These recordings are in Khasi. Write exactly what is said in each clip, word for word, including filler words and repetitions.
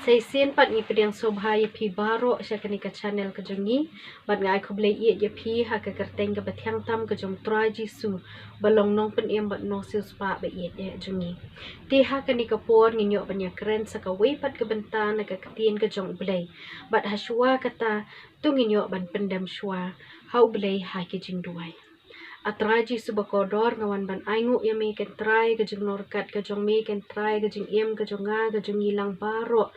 Te sien pat ngi pdiang sngewbha ïa phi baroh sha kane ka channel ka jong ngi. Bad nga ai khublei ïa phi ha ka kyrteng kaba thiang tam ka jong Trai Jisu, ba long nongpynim bad nongsiewspah ba ïeit ïa jong ngi. Te ha kane ka por ngin ïoh ban ïakren sa kawei pat ka bynta na ka ktien ka jong U Blei. Bad ha shuwa kata to ngin ïoh ban pyndem shuwa ha U Blei ha ki jingduwai. A Trai Jisu ba kordor, nga wan ban ainguh ïa me ko Trai, ka jinglong ryngkat ka jong me ko Trai, ka jingim ka jong nga, ka jong ngi lang baroh.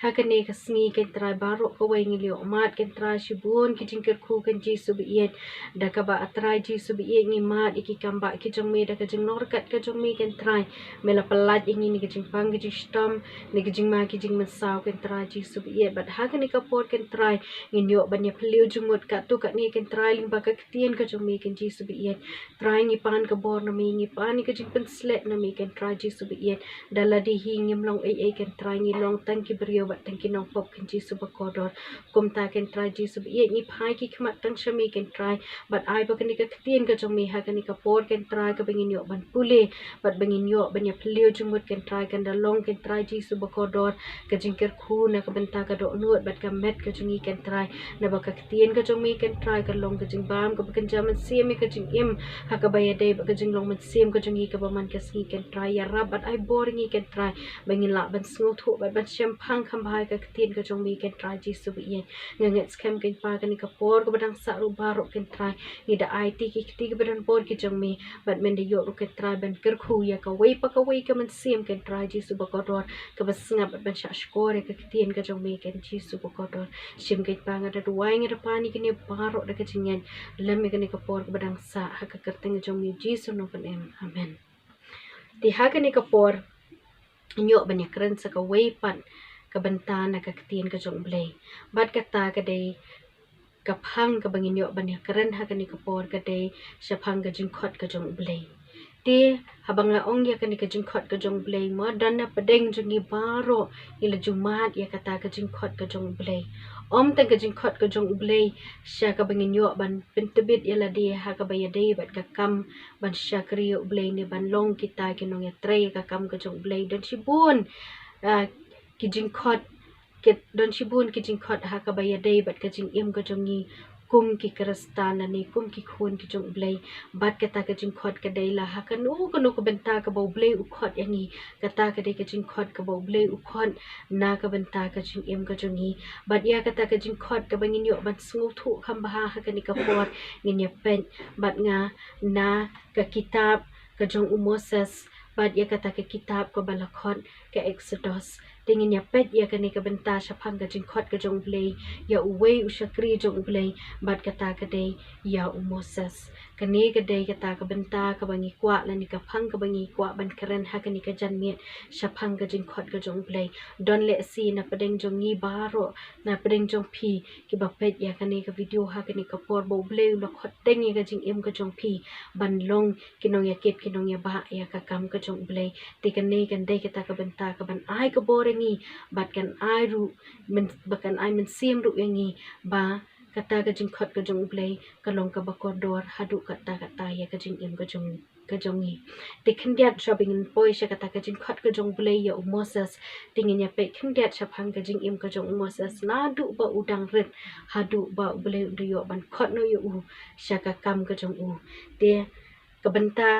Ha kane ka sngi ko Trai, baroh kawei ngi la ïoh mad ko Trai shibun ki jingkyrkhu ko Jisu ba ïeit. Da kaba A Trai Jisu ba ïeit ngi mad ïa ki kam ba ki jong me, da ka jinglong ryngkat ka jong me ko Trai, me la pyllait ïa ngi na ka jingpang ka jingshitom, na ka jingma ki jingmynsaw ko Trai Jisu ba ïeit. Bad ha kane ka por ko Trai, ngin ïoh ban ïa phylliew jingmut katto katne ko Trai lyngba ka ktien ka jong me ko Jisu ba ïeit. Trai ngi pan ka bor na me, ngi pan ka jingpynshlur na me ko Trai Jisu ba ïeit. Da lade hi ngim long ei ei ko Trai, ngi long tang ki briew bad tang ki nongpop ko Jisu ba kordor. Kumta ko Trai Jisu ba ïeit ngi phai ki khmat tang sha me ko Trai. Bad ai ba kane ka ktien ka jong me ha kane ka por ko Trai kaba ngin ïoh ban pule, bad ba ngin ïoh ban ïa phylliew jingmut ko Trai kan da long ko Trai Jisu ba kordor, ka jingkyrkhu na ka bynta ka dohnud bad ka met ka jong ngi ko Trai. Naba ka ktien ka jong me ko Trai ka long ka jingbam kaba kynja mynsiem ïa ka jingim ha kaba ïadei bad ka jinglong mynsiem ka jong ngi kaba man ka sngi ko Trai. Ïarap bad ai bor ngi ko Trai, ba ngin lah ban sngewthuh bad ban shemphang kham bha ïa ka ktien ka jong me ko Trai Jisu ba ïeit. Nga ngeit skhem ko Pa, kane ka por kaba dang sah ruh baroh ko Trai, ngi da ai te ki kti kiba don bor ki jong me, bad men da ïoh ruh ko Trai ban kyrkhu ïa kawei pa kawei ka mynsiem ko Trai Jisu ba kordor, kaba sngap bad ban shah shkor ïa ka ktien ka jong me ko Jisu ba kordor. Shim ko Pa, nga da duwai, nga da pan ïa kine baroh da ka jingngeit lem ïa kane ka por kaba dang sah, ha ka kyrteng ka jong me Jisu nongpynim. Amen. Te ha kane ka por ngin ïoh ban ïakren sa kawei pat ka bynta na ka ktien ka jong U Blei. Bad kata ka dei ka phang kaba ngin ïoh ban ïakren ha kane ka por ka dei shaphang ka jingkhot ka jong U Blei. Te haba nga ong ïa kane ka jingkhot ka jong U Blei, mo, don na pdeng jong ngi baroh ngi la ju mad ïa kata ka jingkhot ka jong U Blei. Ym tang ka jingkhot ka jong U Blei sha kaba ngin ïoh ban pyntbit ïa lade ha kaba ïadei bad ka kam ban shakri ïa U Blei ne ban long kita ki nongïatrei ïa ka kam ka jong U Blei. Don shibun, ah, ki jingkhot, ki, don shibun ki jingkhot ha kaba ïadei bad ka jingim ka jong ngi kum ki Khristan lane kum ki khun ki jong U Blei. Bad kata ka jingkhot ka dei la ha kano kano ka bynta kaba U Blei u khot ïa ngi. Kata ka dei ka jingkhot kaba U Blei u khot na ka bynta ka jingim ka jong ngi. Bad ïa kata ka jingkhot kaba ngin ïoh ban sngewthuh kham bha ha kane ka por, ngin ïa peit bad nga na ka kitab ka jong u Moses, bad ïa kata ka kitab kaba la khot ka Exodus. Te ngin ïa peit ïa kane ka bynta shaphang ka jingkhot ka jong U Blei ïa uwei u shakri jong U Blei, bad kata ka dei ïa u Moses. Kane ka dei kata ka bynta kaba ngi kwah lane ka phang kaba ngi kwah ban kren ha kane ka janmiet shaphang ka jingkhot ka jong U Blei. Don lehse na pdeng jong ngi baroh, na pdeng jong phi kiba peit ïa kane ka video ha kane ka por, ba U Blei u la khot teng ïa ka jingim ka jong phi ban long ki nongïakit ki nongïabah ïa ka kam ka jong U Blei. Te kane kan dei kata ka bynta kaban ai ka bor ïa ngi, bad kan ai ruh, men, ba kan ai mynsiem ruh ïa ngi, ba kata ka jingkhot ka jong U Blei ka long kaba kordor haduh katta katta ïa ka jingim ka jong, ka jong ngi. Te khyndiat shwa ba ngin poi sha kata ka jingkhot ka jong U Blei ïa u Moses, te ngin ïa peit khyndiat shaphang ka jingim ka jong u Moses naduh ba u dang rit haduh ba U Blei un da ïoh ban khot noh ïa u sha ka kam ka jong u. Te ka bynta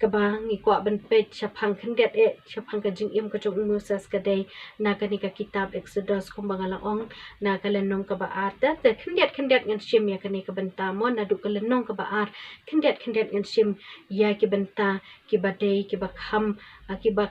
kaba ngi kwah ban peit shaphang khyndiat eh shaphang ka jingim ka jong u Moses ka dei na kane ka kitab Exodus, kumba nga la ong, na ka lynnong kaba ar. Te, te khyndiat khyndiat ngan shim ïa kane ka bynta, mo, naduh ka lynnong kaba ar. Khyndiat khyndiat ngan shim ïa ki bynta kiba dei, kiba kham, ah, kiba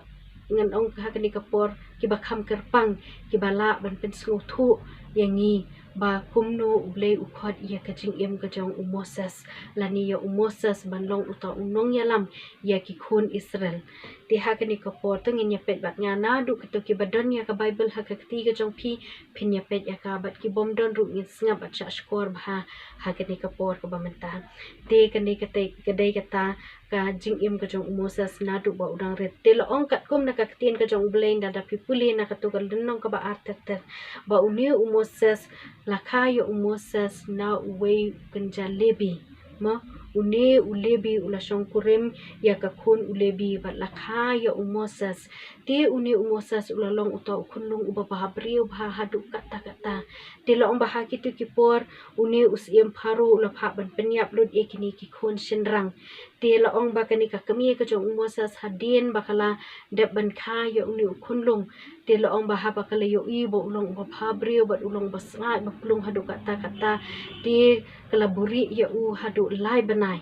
ngan ong ha kane ka por, kiba kham kyrpang, kiba lah ban pynsngewthuh ïa ngi ba kumno U Blei u khot ïa ka jingim ka jong u Moses, lane ïa u Moses ban long uta u nongïalam ïa ki khun Israel. Te ha kane ka por to ngin ïa peit bad nga naduh kato kiba don ïa ka Baibl ha ka kti ka jong phi, phin ïa peit ïa ka, bad ki bym don ruh ngin sngap bad shah shkor bha ha kane ka por kaba mynta. Te kane ka dei, ka dei kata ka jingim ka jong u Moses naduh ba u dang rit. Te la ong katkum na ka ktien ka jong U Blei, nda da phi pule na kato ka lynnong kaba ar ter ter, ba une u Moses, la kha ïa u Moses na uwei u kynja Lebi, mo, Une u Lebi u la shongkurim ïa ka khun u Lebi bad la kha ïa u Moses. Te une u Moses u la long uta u khunlung uba bhabriew bha haduh katta katta. Te la ong ba ha kito ki por une u syiem Pharaoh u la phah ban pynïap lut ïa kine ki khun shynrang. Te la ong ba kane ka kmie ka jong u Moses hadien ba ka la dep ban kha ïa une u khunlung. Te la ong ba haba ka la ïohi ba u long uba bhabriew bad u long uba sngaid ba plung haduh katta katta. Te ka la buhrieh ïa u haduh lai bnai.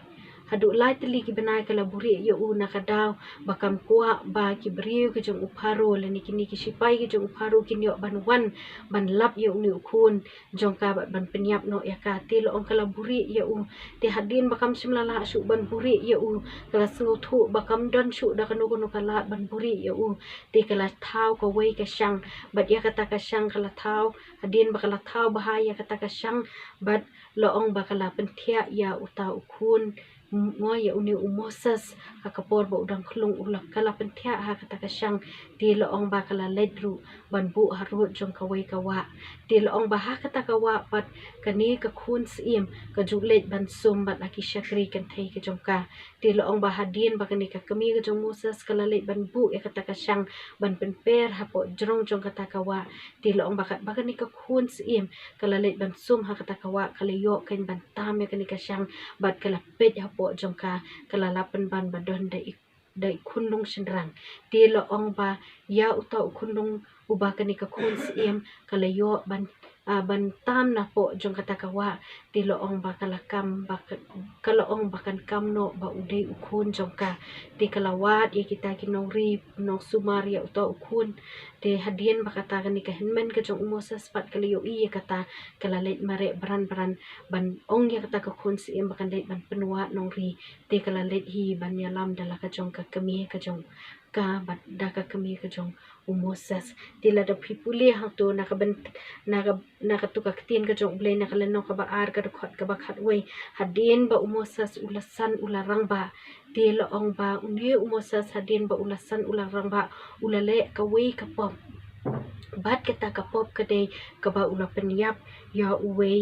Haduh lai tylli ki bnai ka la buhrieh ïa u na ka daw ba kam kwah ba ki briew ki jong u Pharaoh lane kine ki shipai ki jong u Pharaoh kin ïoh ban wan ban lap ïa une u khun jong ka bad ban pynïap noh ïa ka. Te la ong ka la buhrieh ïa u. Te hadien ba kam shym la lah shuh ban buhrieh ïa u, ka la sngewthuh ba kam don shuh da kano kano ka lad ban buhrieh ïa u. Te ka la thaw kawei ka shang bad ïa kata ka shang ka la thaw, hadien ba ka la thaw bha ïa kata ka shang bad la ong ba ka la pynthiah ïa uta u khun, mo, ïa une u Moses ha ka por ba u dang khlung u la, ka la pynthiah ha kata ka shang. Te la ong ba ka la leit ruh ban buh harud jong kawei ka wah. Te la ong ba ha kata ka wah pat kane ka khun syiem ka ju leit ban sum bad la ki shakri kynthei ka jong ka. Te la ong ba hadien ba kane ka kmie ka jong u Moses ka la leit ban buh ïa kata ka shang ban pynper hapoh jrong jong kata ka wah. Te la ong ba katba kane ka khun syiem ka la leit ban sum ha kata ka wah ka la ïoh kan ban tam ïa kane ka shang bad ka la peit hapoh jong ka, ka la lap pynban ba don da i, da i khunlung shynrang. Te la ong ba ïa uta u khunlung uba kane ka khun syiem ka la ïoh ban, ah, ban tam napoh jong kata ka wah. Te la ong ba ka la kam ba ka, ka la ong ba kan kam noh ba u dei u khun jong ka. Te ka la wad ïa kita ki nongri nongsumar ïa uta u khun. Te hadien ba kata kane ka hynmen ka jong u Moses pat ka la ïohi ïa kata, ka la leit mareh bran bran ban ong ïa kata ka khun syiem ba kan leit ban pynwad nongri. Te ka la leit hi ban ïalam da la ka jong ka kmie ka jong ka bad da ka kmie ka jong u Moses. Te lada phi pule hangto na ka byn, na ka, na kato ka ktien ka jong u Blei na ka lynnong kaba ar ka dkhot kaba khatwei. Hadien ba u Moses u la san u la rangbah. Te la ong ba une u Moses hadien ba u la san u la rangbah u la leh kawei ka pop. Bad kata ka pop ka dei kaba u la pynïap ïa uwei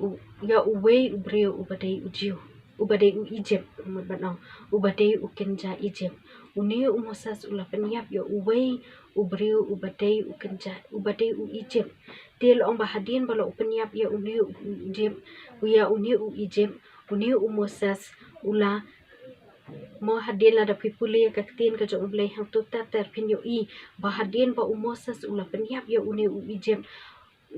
u, ïa uwei u briew uba dei u Jiw, uba dei u Egypt, mut ban ong, uba dei u kynja Egypt. Une u Moses u la pynïap ïa uwei u briew uba dei u kynja, uba dei u Egypt. Te la ong ba hadien ba la u pynïap ïa une u Egypt, ïa une u Egypt, une u Moses u la, mo, hadien lada phi pule ïa ka ktien ka jong u Blei hangto ter ter phin ïohi ba hadien ba u Moses u la pynïap ïa une u Egypt,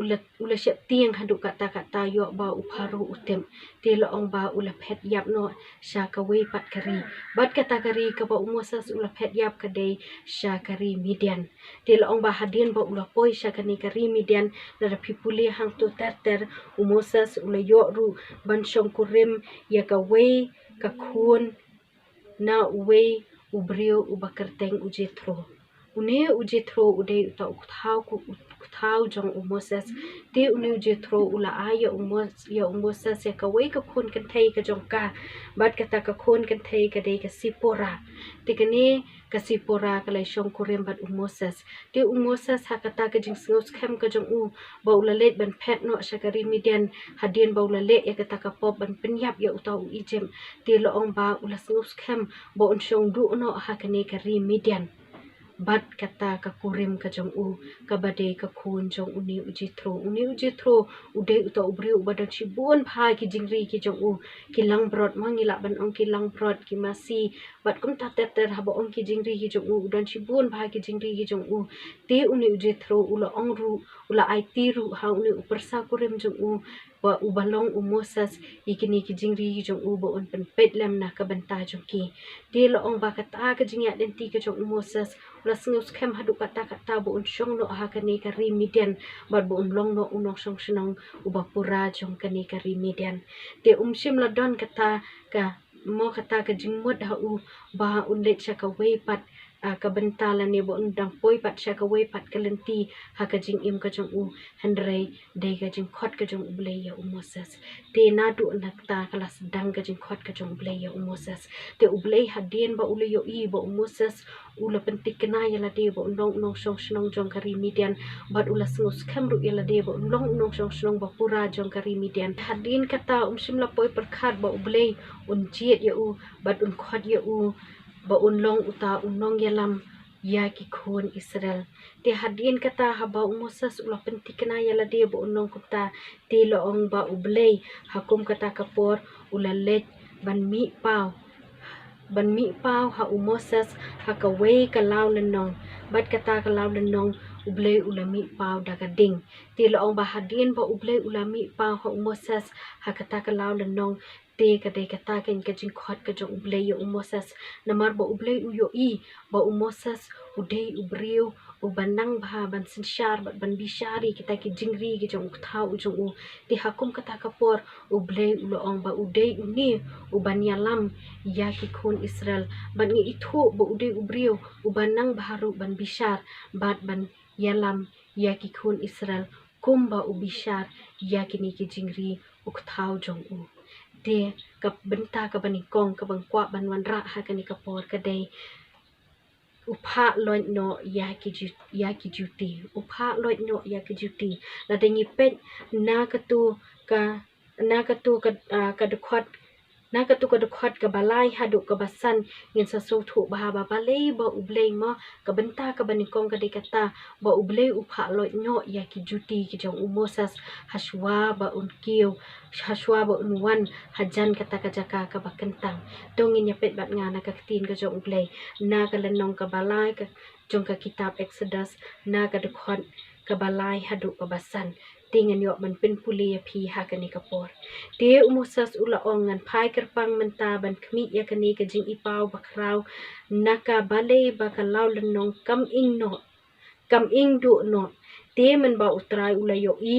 u la, u la sheptieng haduh katta katta ïoh ba u Pharaoh u tip. Te la ong ba u la phet ïap noh sha kawei pat ka ri. Bad kata ka ri kaba u Moses u la phet ïap ka dei sha ka ri Midian. Te la ong ba hadien ba u la poi sha kane ka ri Midian, lada phi pule hangto ter ter, u Moses u la ïoh ruh ban shongkurim ïa kawei ka khun na uwei u briew uba kyrteng u Jethro. Une u Jethro u dei uta u kthaw, u kthaw jong u Moses. Te une u Jethro u la ai ïa u Mos-, ïa u Moses ïa kawei ka khun kynthei ka jong ka. Bad kata ka khun kynthei ka dei ka Sipora. Te kane ka Sipora ka la shongkurim bad u Moses. Te u Moses ha kata ka jingsngewskhem ka jong u ba u la leit ban phet noh sha ka ri Midian, hadien ba u la leh ïa kata ka pop ban pynïap ïa uta u Egypt. Te la ong ba u la sngewskhem ba un shong duh noh ha kane ka ri Midian. Bad kata ka kurim ka jong u, kaba dei ka khun jong une u Jethro. Une u Jethro u dei uta u briew uba don shibun bha ki jingri ki jong u. Ki langbrot, ma ngi lah ban ong ki langbrot, ki masi, bad kumta ter ter haba ong ki jingri ki jong u, u don shibun bha ki jingri ki jong u. Te une u Jethro u la ong ruh, u la aiti ruh ha une u pyrsa kurim jong u, ba uba long u Moses, ïa kine ki jingri ki jong u ba un pynpeit lem na ka bynta jong ki. Te la ong ba kata ka jingïaid lynti ka jong u Moses u la sngewskhem haduh katta katta ba un shong noh ha kane ka ri Midian, bad ba un long noh u nongshong shnong uba pura jong kane ka ri Midian. Te um shym la don kata ka, mo, kata ka jingmut ha u ba un leit sha kawei pat ah, ka bynta lane ba un dang poi pat sha kawei pat ka lynti ha ka jingim ka jong u, hynrei dei ka jingkhot ka jong U Blei ïa u Moses. Te naduh na kata ka la sdang ka jingkhot ka jong U Blei ïa u Moses. Te U Blei hadien ba u la ïohi ba u Moses u la pynthikna ïa lade ba un long u nongshong shnong jong ka ri Midian, bad u la sngewskhem ruh ïa lade ba un long u nongshong shnong ba pura jong ka ri Midian. Hadien kata um shym la poi pyrkhat ba U Blei un jied ïa u bad un khot ïa u ba un long uta u nongïalam ïa ki khun Israel. Te hadien kata haba u Moses u la pynthikna ïa lade ba un long kumta, te la ong ba U Blei ha kum kata ka por u la leit ban mih paw, ban mih paw ha u Moses ha kawei ka law lynnong, bad kata ka law lynnong U Blei u la mih paw da ka ding. Te la ong ba hadien ba U Blei u la mih paw ha u Moses ha kata ka law lynnong, te ka dei kata ka, ka jingkhot ka jong U Blei ïa u Moses. Namar ba U Blei u ïohi ba u Moses u dei u briew uba nang bha ban synshar bad ban bishar ïa kita ki jingri ki jong u kthaw u jong u. Te ha kum kata ka por U Blei u la ong ba u dei une uban ïalam ïa ki khun Israel. Bad ngi ithuh ba u dei u briew uba nang bha ruh ban bishar bad ban ïalam ïa ki khun Israel kumba u bishar ïa kine ki jingri u kthaw jong u. Te ka bynta kaba nyngkong kaba nga kwah ban wanrah ha kane ka por ka dei u phah loit noh ïa ki ju-, ïa ki juti. U phah loit noh ïa ki juti. Lada ngi peit na katu ka, na katu ka, ah, ka dkhot, na katu ka dkhot kaba lai haduh kaba san, ngin sa sngewthuh bha ba balei ba U Blei, mo, ka bynta kaba nyngkong ka dei kata ba U Blei u phah loit noh ïa ki juti ki jong u Moses hashwa ba un kiew, hashwa ba un wan hajan kata ka jaka kaba kyntang. To ngin ïa peit bad nga na ka ktien ka jong U Blei na ka lynnong kaba lai ka jong ka kitab Exodus, na ka dkhot kaba lai haduh kaba san. Te ngan ïoh ban pynpule ïa phi ha kane ka por. Te u Moses u la ong, ngan phai kyrpang mynta ban khmih ïa kane ka jingipaw bakhraw na ka balei ba ka law lynnong kam ing noh, kam ing duh noh. Te mynba U Trai u la ïohi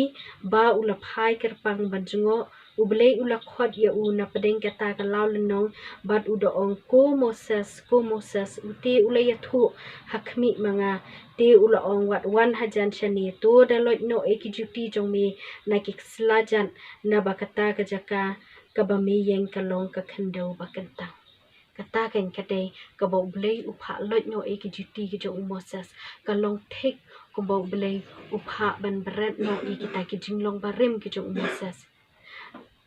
ba u la phai kyrpang ban jngoh, U Blei u la khot ïa u na pdeng kata ka law lynnong bad u da ong, ko Moses, ko Moses. U te u la ïathuh, ha khmih ma nga. Te u la ong, wat wan hajan shane, to da loit noh ïa ki juti jong me na ki kslajat, naba kata ka jaka kaba me ïeng ka long ka khyndew ba kyntang. Kata kein ka dei kaba U Blei u phah loit noh ïa ki juti ki jong u Moses. Ka long thik kumba U Blei u phah ban bret noh ïa kita ki jinglong barim ki jong u Moses.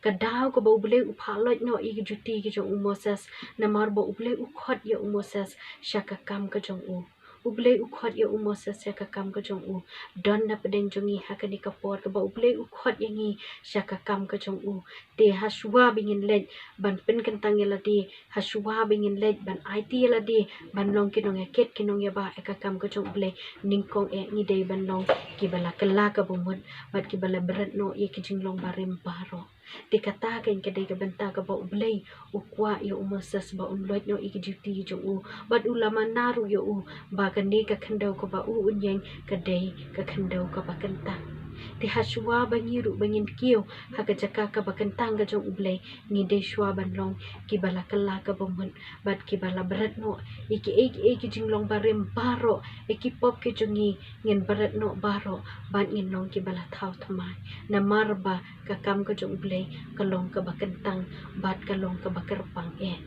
Ka daw kaba U Blei u phah loit noh ïa ki juti ki jong u Moses, namar ba U Blei u khot ïa u Moses sha ka kam ka jong u. U Blei u khot ïa u Moses sha ka kam ka jong u. Don na pdeng jong ngi ha kane ka por kaba U Blei u khot ïa ngi sha ka kam ka jong u. Te hashwa ba ngin leit ban pynkyntang ïa lade, hashwa ba ngin leit ban aiti ïa lade ban long ki nongïakit ki nongïabah ïa ka kam ka jong U Blei, nyngkong eh ngi dei ban long kiba la kylla kaba mut bad kiba la bret noh ïa ki jinglong barim baroh. Te kata kein ka dei ka bynta kaba U Blei u kwah ïa u Moses ba un loit noh ïa ki juti jong u, bad u la mana ruh ïa u ba kane ka khyndew kaba u un ïeng ka dei ka khyndew kaba kyntang. Te hashwa ba ngi ruh ba ngin kiew ha ka jaka kaba kyntang ka jong U Blei, ngi dei shwa ban long kiba la kylla kaba mut bad kiba la bret noh ïa kiei kiei ki jinglong barim baroh, ïa ki pop ki jong ngi ngin bret noh baroh bad ngin long kiba la thaw thymmai. Namar ba ka kam ka jong U Blei ka long kaba kyntang bad ka long kaba kyrpang eh.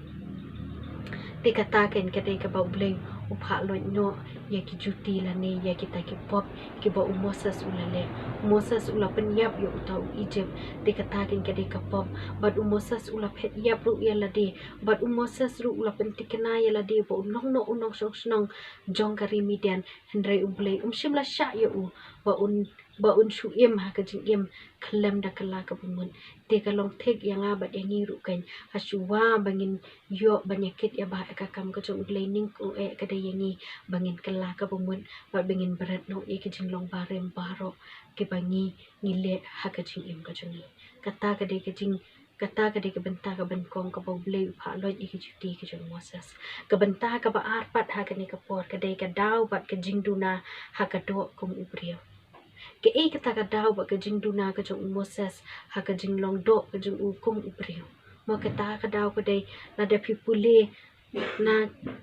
Te kata kein ka dei kaba U Blei u phah loit noh ïa ki juti lane ïa kita ki pop kiba u Moses u la leh. U Moses u la pynïap ïa uta u Egypt. Te kata kein ka dei ka pop. Bad u Moses u la phet ïap ruh ïa lade. Bad u Moses ruh u la pynthikna ïa lade ba un long noh u nongshong shnong jong ka ri Midian. Hynrei U Blei um shym la shah ïa u ba un, ba un shu im ha ka jingim khlem da kylla kaba mut. Te ka long thik ïa nga bad ïa ngi ruh kein, hashwa ba ngin ïoh ban ïakit ïabah ïa ka kam ka jong U Blei, nyngkong eh ka dei ïa ngi ba ngin kylla kaba mut bad ba ngin bret noh ïa ki jinglong barim baroh kiba ngi, ngi leh ha ka jingim ka jong ngi. Kata ka dei ka jing Kata ka dei ka bynta kaba nyngkong kaba U Blei u phah loit ïa ki juti ki jong u Moses. Ka bynta kaba ar pat ha kane ka por ka dei ka daw bad ka jingduna ha ka doh kum u briew. Kaei kata ka daw bad ka jingduna ka jong u Moses ha ka jinglong doh ka jong u kum u briew? Mo, kata ka daw ka dei, lada phi pule Na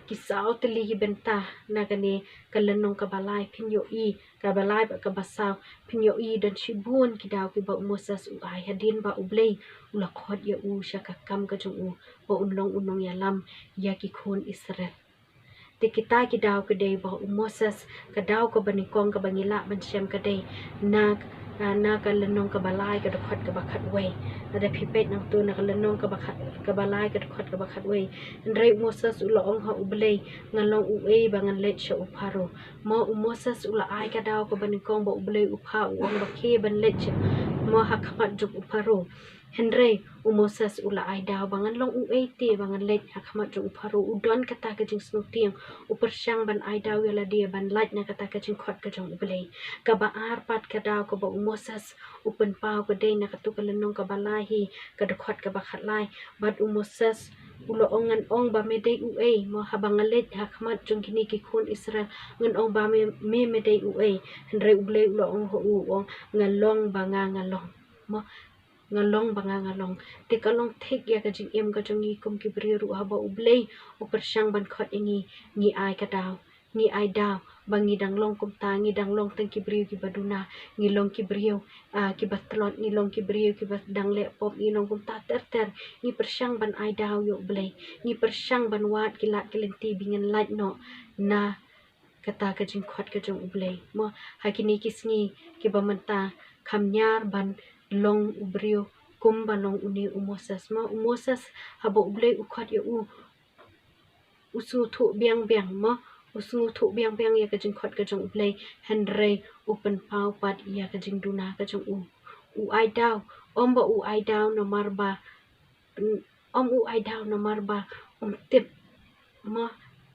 ki saw tylli ki bynta na kane ka lynnong kaba lai phin ïohi, kaba lai bad kaba saw, phin ïohi don shibun ki daw kiba u Moses u ai hadien ba U Blei u la khot ïa u sha ka kam ka jong u, ba un long u nongïalam ïa ki khun Israel. Te kita ki daw ki dei ba u Moses, ka daw kaba nyngkong kaba ngi lah ban shem ka dei na, na, na ka lynnong kaba lai ka dkhot kaba khatwei. Lada phi peit nangto na ka lynnong kaba khat, kaba lai ka dkhot kaba khatwei. Hynrei u Moses u la ong ha U Blei, ngan long uei ba ngan leit sha u Pharaoh? Mo, u Moses u la ai ka daw kaba nyngkong ba U Blei u phah, u ong ba khie ban leit sha, mo, ha khmat jong u Pharaoh. Hynrei u Moses u la ai daw ba ngan long uei te ba ngan leit ha khmat jong u Pharaoh. U don kata ka jingsngewtieng, u pyrshang ban ai daw ïa lade ban lait na kata ka jingkhot ka jong U Blei. Kaba ar pat ka daw kaba u Moses u pynpaw ka dei na kato ka lynnong kaba lai hi, ka dkhot kaba khatlai. Bad u Moses u la ong, ngan ong ba me dei uei, mo, haba nga leit ha khmat jong kine ki khun Israel, ngan ong ba me, me, me dei uei? Hynrei U Blei u la ong ha u, u ong, nga long ba nga, nga long. Mo, nga long ba nga, nga long. Te ka long thik ïa ka jingim ka jong ngi kum ki briew ruh, haba U Blei u pyrshang ban khot ïa ngi, ngi ai ka daw, ngi ai daw ba ngi dang long kumta, ngi dang long tang ki briew kiba duna, ngi long ki briew, ah, kiba tlot, ngi long ki briew kiba dang leh pop, ngi long kumta ter ter. Ngi pyrshang ban ai daw ïa U Blei, ngi pyrshang ban wad ki lad ki lynti ba ngin lait noh na kata ka jingkhot ka jong U Blei. Mo, ha kine ki sngi kiba mynta, kham ñiar ban long u briew kumba long une u Moses. Mo, u Moses, haba U Blei u khot ïa u, u sngewthuh biang biang, mo, u sngewthuh biang biang ïa ka jingkhot ka jong U Blei, hynrei u pynpaw pat ïa ka jingduna ka jong u. U ai daw, ym ba u ai daw namar ba, ym u ai daw namar ba um tip, mo,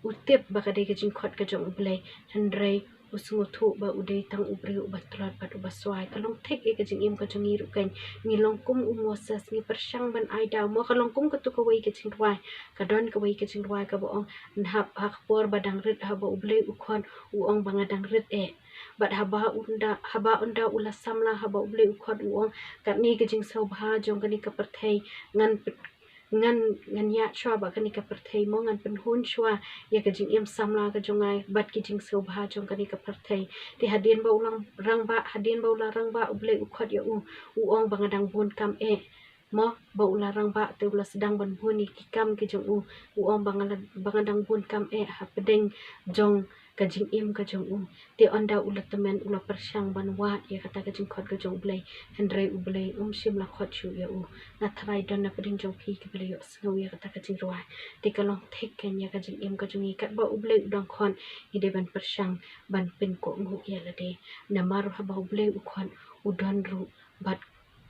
u tip ba ka dei ka jingkhot ka jong U Blei, hynrei u sngewthuh ba u dei tang u briew uba tlot bad uba swai. Ka long thik ïa ka jingim ka jong ngi ruh kan. Ngi long kum u Moses, ngi pyrshang ban ai daw. Mo, ka long kum kato kawei ka jingrwai. Ka don kawei ka jingrwai kaba ong, hap, ha ka por ba dang rit, haba U Blei u khot, u ong ba nga dang rit eh. Bad haba ynda, haba ynda u la samla, haba U Blei u khot, u ong, katne ka jingsngewbha jong kane ka pyrthei ngan pyn-, ngan, ngan ïa shuwa ba kane ka pyrthei, mo, ngan pynhun shuwa ïa ka jingim samla ka jong nga bad ki jingsngewbha jong kane ka pyrthei. Te hadien ba u la rangbah, hadien ba u la rangbah, U Blei u khot ïa u, u ong ba nga dang bun kam eh. Mo, ba u la rangbah te u la sdang ban bun ïa ki kam ki jong u, u ong ba nga la, ba nga dang bun kam eh hapdeng jong ka jingim ka jong u. Te ynda u la tymmen, u la pyrshang ban wad ïa kata ka jingkhot ka jong U Blei, hynrei U Blei um shym la khot shuh ïa u. Nga tharai don na pdeng jong phi kiba la ïohsngew ïa kata ka jingrwai. Te ka long thik kan ïa ka jingim ka jong ngi, katba U Blei u dang khot, ngi dei ban pyrshang ban pynkohnguh ïa lade. Namar haba U Blei u khot, u don ruh bad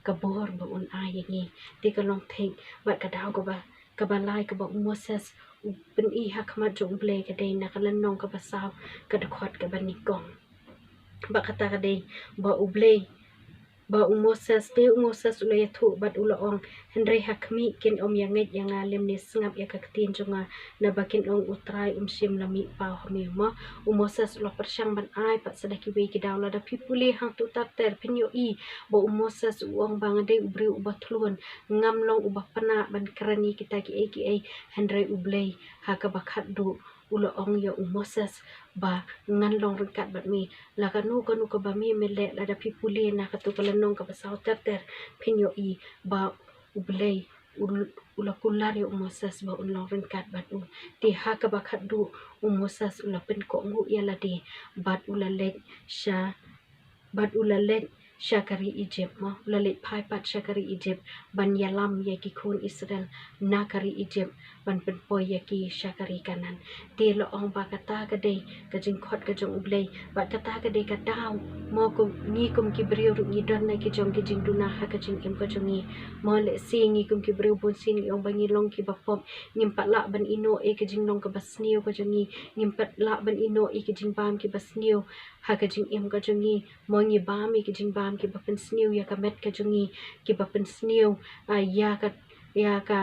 ka bor ba un ai ïa ngi. Te ka long thik, bad ka daw kaba, kaba lai kaba u Moses u pyni ha khmat jong U Blei ka dei na ka lynnong kaba saw, ka dkhot kaba nyngkong. Bad kata ka dei ba U Blei, ba u Moses, te u Moses u la ïathuh bad u la ong, hynrei ha khmih, kin ym ïa ngeit ïa nga lymne sngap ïa ka ktien jong nga, naba kin ong, U Trai um shym la mih paw ha me. Mo, u Moses u la pyrshang ban ai pat sa da kiwei ki daw. Lada phi pule hangto ter ter, phin ïohi ba u Moses u ong ba nga dei u briew uba thlun, ngam long uba pynah ban kren ïa kita kiei kiei, hynrei U Blei ha kaba khatduh u la ong ïa u Moses ba ngan long ryngkat bad me. La kano kano kaba me me leh, lada phi pule na kato ka lynnong kaba saw ter ter, phin ïohi ba U Blei u, u la kular ïa u Moses ba un long ryngkat bad u. Te ha kaba khatduh u Moses u la pynkohnguh ïa lade bad u la leit sha, bad u la leit sha ka ri Egypt, mo, u la leit phai pat sha ka ri Egypt ban ïalam ïa ki khun Israel na ka ri Egypt ban pynpoi ïa ki sha ka ri Kanaan. Te la ong ba kata ka dei ka jingkhot ka jong U Blei, bad kata ka dei ka daw, mo, kum ngi kum ki briew ruh ngi don na ki jong ki jingduna ha ka jingim ka jong ngi. Mo, lehse ngi kum ki briew bunsien ngi ong ba ngi long kiba pop, ngim pat lah ban ïehnoh ïa ka jinglong kaba sniew ka jong ngi, ngim pat lah ban ïehnoh ïa ka jingbam kiba sniew ha ka jingim ka jong ngi. Mo, ngi bam ïa ka jingbam kiba pynsniew ïa ka met ka jong ngi, kiba pynsniew, ah, ïa ka, ïa ka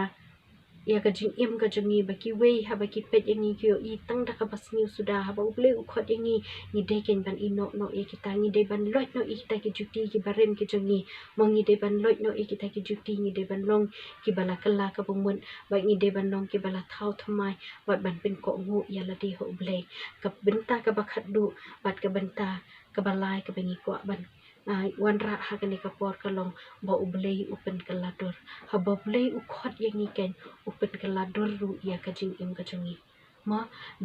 ïa ka jingim ka jong ngi, ba kiwei haba ki peit ïa ngi ki ïohi tang da kaba sniew suda. Haba U Blei u khot ïa ngi, ngi dei kein ban ïehnoh noh ïa kita, ngi dei ban loit noh ïa kita ki juti kiba rim ki jong ngi. Mo, ngi dei ban loit noh ïa kita ki juti, ngi dei ban long kiba la kylla kaba mut, bad ngi dei ban long kiba la thaw thymmai bad ban pynkohnguh ïa lade ha U Blei. Ka bynta kaba khatduh bad ka bynta kaba lai kaba ngi kwah ban, ah, wanrah ha kane ka por ka long ba U Blei u pynkylla dur. Haba U Blei u khot ïa ngi kein, u pynkylla dur ruh ïa ka jingim ka jong ngi. Mo,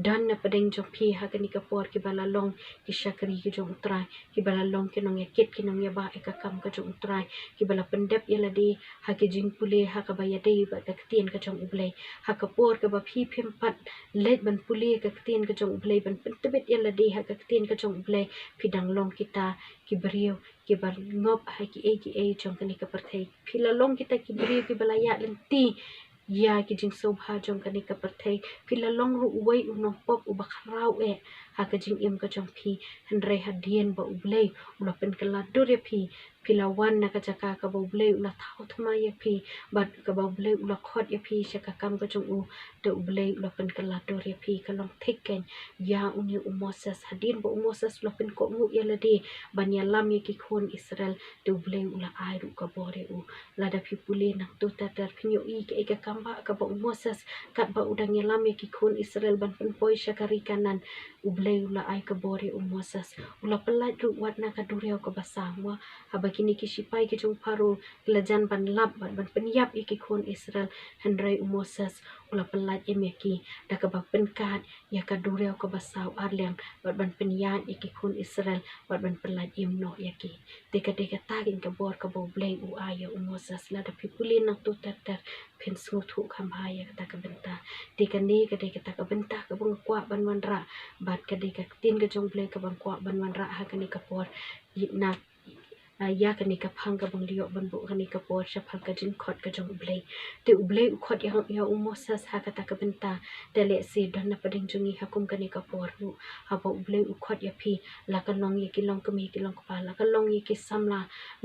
don na pdeng jong phi ha kane ka por kiba la long ki shakri ki jong U Trai, kiba la long ki nongïakit ki nongïabah ïa ka kam ka jong U Trai, kiba la pyndep ïa lade ha ki jingpule ha kaba ïadei bad ka ktien ka jong U Blei. Ha ka por kaba phi phim pat leit ban pule ka ktien ka jong U Blei, ban pyntbit ïa lade ha ka ktien ka jong U Blei, phi dang long kita ki briew kiba ngop ha kiei kiei jong kane ka pyrthei. Phi la long kita ki briew kiba la ïaid lynti ïa ki jingsngewbha jong kane ka pyrthei. Phi la long ruh uwei u nongpop uba khraw eh ha ka jingim ka jong phi. Hynrei hadien ba U Blei u la pynkylla dur ïa phi, phi la wan na ka jaka kaba U Blei u la thaw thymmai ïa phi, bad kaba U Blei u la khot ïa phi sha ka kam ka jong u, te U Blei u la pynkylla dur ïa phi. Ka long thik kein ïa une u Moses. Hadien ba u Moses u la pynkohnguh ïa lade ban ïalam ïa ki khun Israel, te U Blei u la ai ruh ka bor ïa u. Lada phi pule nangto ter ter, phin ïohi kaei ka kam ba kaba u Moses, katba u dang ïalam ïa ki khun Israel ban pynpoi sha ka ri Kanaan, U Blei u la ai ka bor ïa u Moses. U la pyllait ruh wat na ka duriaw kaba saw. Mo, haba kine ki shipai ki jong u Pharaoh ki la jan ban lap bad ban pynïap ïa ki khun Israel, hynrei u Moses u la pyllait im ïa ki da kaba pynkhat ïa ka duriaw kaba saw arliang bad ban pynïaid ïa ki khun Israel bad ban pyllait im noh ïa ki. Te ka dei kata kein ka bor kaba U Blei u ai ïa u Moses. Lada phi pule nangto ter ter, phin sngewthuh kham bha ïa kata ka bynta. Te kane ka dei kata ka bynta kaba nga kwah ban wanrah, bad ka dei ka ktien ka jong U Blei kaba nga kwah ban wanrah ha kane ka por. Ïa na, ah, ïa kane ka phang kaba nga la ïoh ban buh kane ka por shaphang ka jingkhot ka jong U Blei. Te U Blei u khot ïa, ïa u Moses ha kata ka bynta. Te lehse don na pdeng jong ngi ha kum kane ka por ruh, haba U Blei u khot ïa phi, la ka long ïa ki longkmie ki longkpa, la ka long ïa ki samla,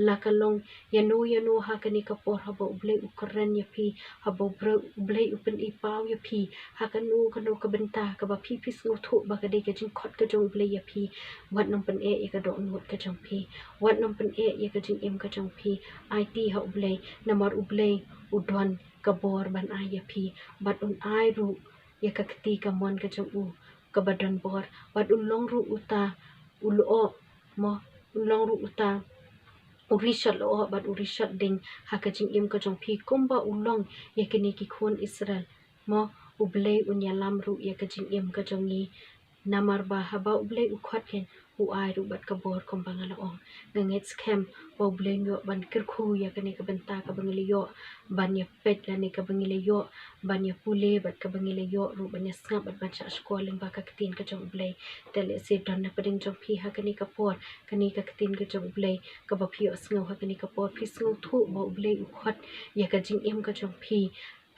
la ka long ïano ïano ha kane ka por, haba U Blei u kren ïa phi, haba U Blei, U Blei u pyni paw ïa phi ha kano kano ka bynta kaba phi phi sngewthuh ba ka dei ka jingkhot ka jong U Blei ïa phi, wat nym pyneh ïa ka dohnud ka jong phi, wat nym pyneh ïa ka jingim ka jong phi. Aiti ha U Blei, namar U Blei u don ka bor ban ai ïa phi, bad un ai ruh ïa ka kti kamon ka jong u kaba don bor, bad un long ruh uta u lyoh, mo, un long ruh uta u rishot lyoh bad u rishot ding ha ka jingim ka jong phi, kumba u long ïa kine ki khun Israel. Mo, U Blei un ïalam ruh ïa ka jingim ka jong ngi. Namar ba haba U Blei u khot kein, u ai ruh bad ka bor kumba nga la ong. Nga ngeit skhem ba U Blei un ïoh ban kyrkhu ïa kane ka bynta kaba ngi la ïoh ban ïa peit lane kaba ngi la ïoh ban ïa pule bad kaba ngi la ïoh ruh ban ïa sngap bad ban shah shkor lyngba ka ktien ka jong U Blei. Te lehse don na pdeng jong phi ha kane ka por kane ka ktien ka jong U Blei kaba phi ïohsngew ha kane ka por, phi sngewthuh ba U Blei u khot ïa ka jingim ka jong phi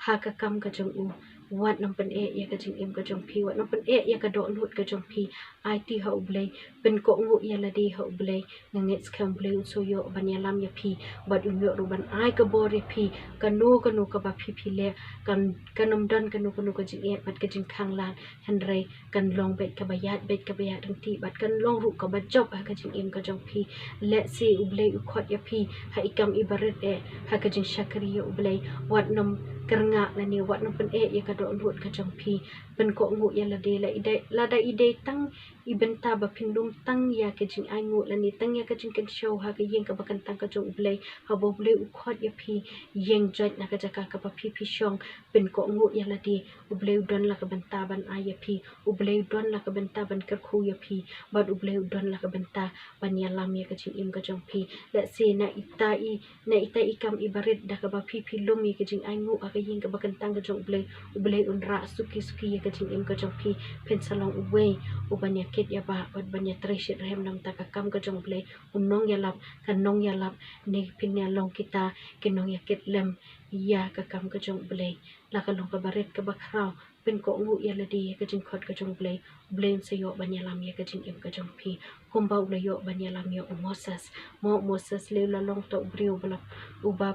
ha ka kam ka jong u. Wat nym pyneh ïa ka jingim ka jong phi, wat nym pyneh ïa ka dohnud ka jong phi. Aiti ha U Blei, pynkohnguh ïa lade ha U Blei. Nga ngeit skhem U Blei un sa ïoh ban ïalam ïa phi, bad un ïoh ruh ban ai ka bor ïa phi. Kano kano kaba phi phi leh, kan, kan ym don kano kano ka jingeh bad ka jingkhanglad, hynrei kan long beit kaba ïaid, beit kaba ïaid ryntih, bad kan long ruh kaba jop ha ka jingim ka jong phi. Lehse U Blei u khot ïa phi ha i kam i barit eh ha ka jingshakri ïa U Blei, wat nym kyrngah lane wat nym pyneh ïa ka dohnud ka jong phi. Pynkohnguh ïa lade, la i dei, lada i dei tang i bynta ba phin lum tang ïa ka jingainguh lane tang ïa ka jingkynshew ha ka ïing kaba kyntang ka jong U Blei, haba U Blei u khot ïa phi, ïeng joit na ka jaka kaba phi phi shong. Pynkohnguh ïa lade, U Blei u don la ka bynta ban ai ïa phi, U Blei u don la ka bynta ban kyrkhu ïa phi, bad U Blei u don la ka bynta ban ïalam ïa ka jingim ka jong phi. Lehse na ita i, na ita i kam i barit da kaba phi phi lum ïa ka jingainguh ha ka ïing kaba kyntang ka jong U Blei, U Blei un rah suki suki ïa ka jingim ka jong phi. Phin sa long uwei uban ïa kit ïa bah bad ban ïa trei shitrhem na ka bynta ka kam ka jong U Blei. U nongïalap, ka nongïalap, ne phin ïa long kita ki nongïakit lem ïa ka kam ka jong U Blei. La ka long kaba rit kaba khraw, pynkohnguh ïa lade ïa ka jingkhot ka jong U Blei, U Blei un sa ïoh ban ïalam ïa ka jingim ka jong phi, kumba u la ïoh ban ïalam ïa u Moses. Mo, u Moses lei u la long tang u briew uba la, uba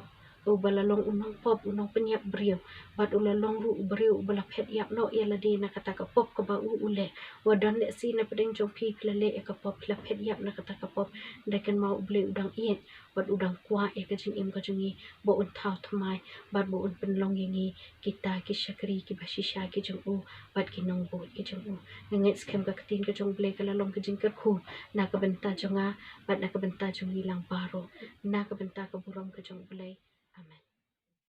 uba la long u nongpop, u nongpynïap briew, bad u la long ruh u briew uba la phet ïap noh ïa lade na kata ka pop kaba u u leh. Wat don lehse na pdeng jong phi phi la leh ïa ka pop, phi la phet ïap na kata ka pop. Hynrei kynmaw U Blei u dang ïeit bad u dang kwah ïa ka jingim ka jong ngi, ba un thaw thymmai bad ba un pynlong ïa ngi kita ki shakri kiba shisha ki jong u bad ki nongbud ki jong u. Nga ngeit skhem ka ktien ka jong U Blei ka la long ka jingkyrkhu na ka bynta jong nga bad na ka bynta jong ngi lang baroh, na ka bynta ka burom ka jong U Blei. Amen.